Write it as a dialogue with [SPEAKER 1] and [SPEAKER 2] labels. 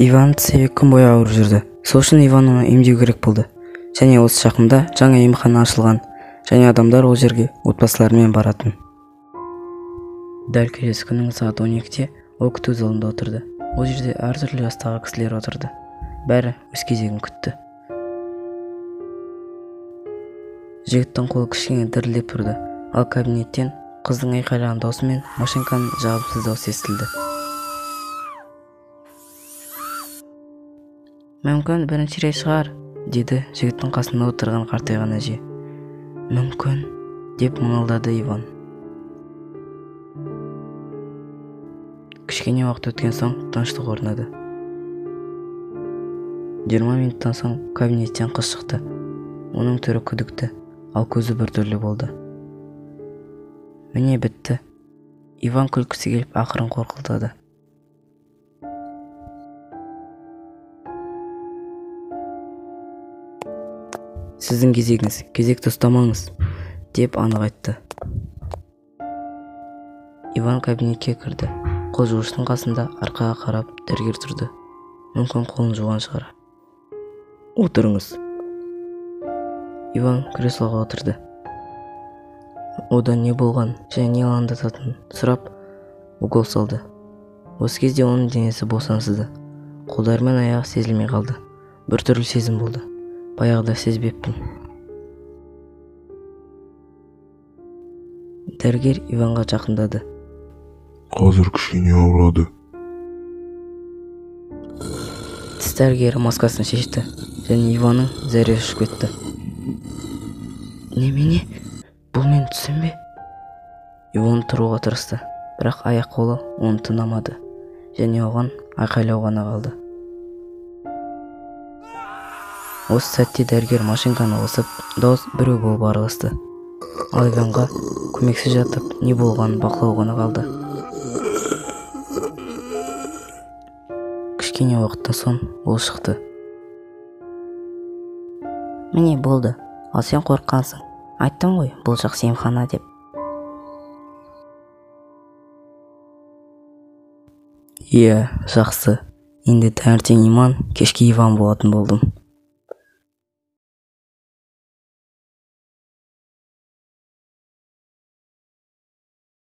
[SPEAKER 1] Иван тісі күн бойы ауырып жүрді. Сол үшін Иван оны емдеу керек болды. Және осы жақында жаңа емхана ашылған, және адамдар ол жерге отбасыларымен баратын. Дәл келесі күнің сағат 12-де ол күту залында отырды. Ол жерде әртүрлі жастағы кісілер отырды. Бәрі өз кезегін күтті. Жігіттің қолы кішкене дірілдеп тұрды, ал кабинеттен қыздың айқайлаған даусы мен машинканың жағымсыз дауысы естілді. Мүмкін бірінші рет шығар, деді жігіттің қасында отырған қартайған әже. Мүмкін, деп мыңылдады Иван. Кішкене уақыт өткен соң тыныштық орнады. 20 минуттан соң кабинеттен қыз шықты. Оның түрі күдікті, ал көзі біртүрлі болды. Міне бітті. Иван күлкісі келіп ақырын қорқылдады. Сіздің кезегіңіз, кезекті ұстамаңыз, деп анық айтты. Иван кабинетке кірді. Қол жуғыштың қасында арқаға қарап дәрігер тұрды. Мүмкін қолын жуған шығар. Отырыңыз. Иван креслоға отырды. Одан не болған және не алаңдататынын сұрап, укол салды. Осы кезде оның денесі босаңсыды. Қолдары мен аяғы сезілмей қалды. Біртүрлі сезім болды. Баяғыда сезбеппін. Дәрігер Иванға жақындады.
[SPEAKER 2] Қазір кішкене ауырады.
[SPEAKER 1] Тіс дәрігері маскасын шешті және Иванның зәресі ұшып кетті. Немене? Бұл мен түсім бе? Иван тұруға тырысты, бірақ аяқ қолы оны тыңдамады және оған айқайлау ғана қалды. Осы сәтте дәрігер машинканы қосып, дауыс біреу болып араласты. Ал Иванға көмексіз жатып, не болғанын бақылау ғана қалды. Кішкене уақыттан соң ол шықты. Міне болды, ал сен қорыққансың. Айттым ғой, бұл жақсы емхана деп. Иә, жақсы. Енді таңертең Иман, кешке Иван болатын болдым.